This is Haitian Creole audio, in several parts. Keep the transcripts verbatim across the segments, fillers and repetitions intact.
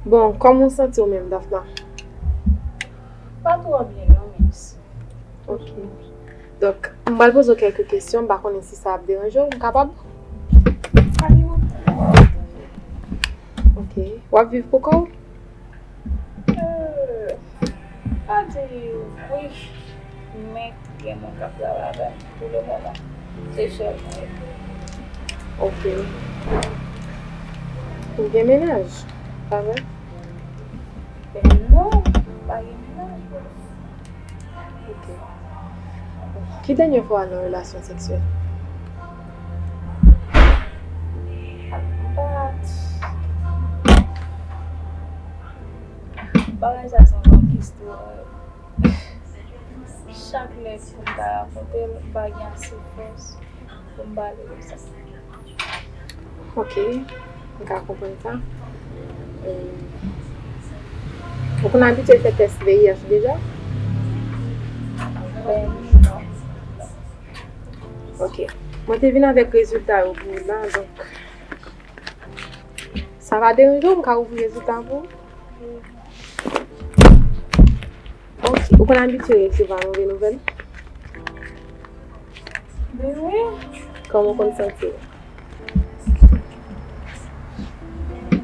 Bon, kòman w santi w menm, Dafna? Pa twò byen non, mèsi. Ok. Donk, m pral poze w kèlke kesyon, m pa konnen si sa ap deranje w, m kapab? Pa gen pwoblèm. Ok. W ap viv pou kò w? Euh, pa di wi, men gen moun k ap travay avè m pou le moman. Se sèl mwen ye. Ok. Ou gen mennaj, pa vre? Ben non, m pa gen mennaj. Ok. Ki dènye fwa w al nan relasyon seksyèl? Apa, bagay sa se yon long istwa. Chak lè pou m ta rakonte l, m pa gen ase fòs pou m pale de sa. Ok, m ka konprann sa. Euh, ou konn abitye fè tès V I H deja? Ben, non. Ok. Mwen te vin avèk rezilta yo pou ou la, donk, sa va deranje w, m ka ouvri rezilta pou ou? Ok. Ou konn abitye resevwa move nouvèl? Ben wi. Kòman w konn santi w?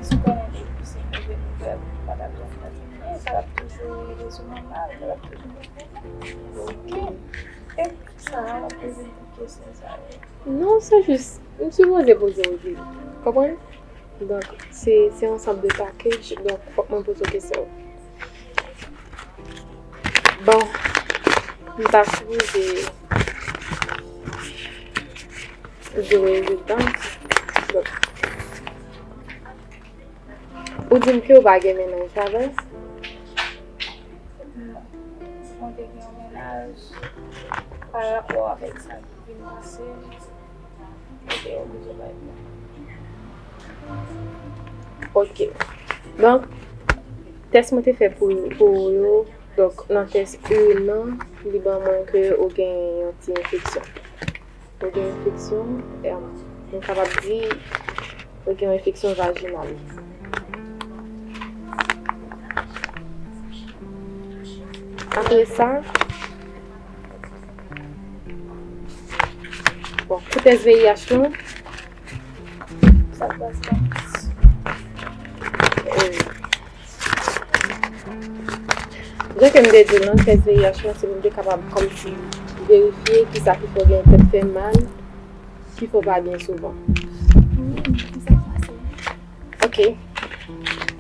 Si w konnen depi se move nouvèl, ou pa t ap janm santi w byen, sa t ap toujou rive sou mwen mal, sa t ap toujou mete m mal. Ok. E sa, w ap poze m tout kesyon sa yo. Non, se jis, m sipoze poze w li. Konprann? Donk, se, se yon sòt de package, donk, fòk mwen poze w kesyon. Bon, m ta sipoze di w rezilta. Donk, ou di m ke w pa gen mennaj, pa vre? Non. Mwen te gen yon mennaj pa rapò avèk sa ki vin pase. Mwen te oblije bay non. Ok. Donk, tès mwen te fè pou, pou ou yo, donk, nan tès U nan, li ban mwen ke ou gen yon ti enfeksyon. Ou gen enfeksyon, em, nou kapab di ou gen yon enfeksyon vajinal. Apre sa, bon, pou tès V I H lan, sa k pase? Jan ke m te di w lan, tès V I H lan, se pou m te kapab kòmsi verifye kisa ki fè w gen tèt fè mal, ki fè w pa byen souvan. Wi, men ki sa k pase? Ok.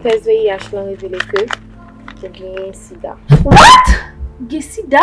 Tès V I H lan revele ke ou gen sida. What? Gen sida?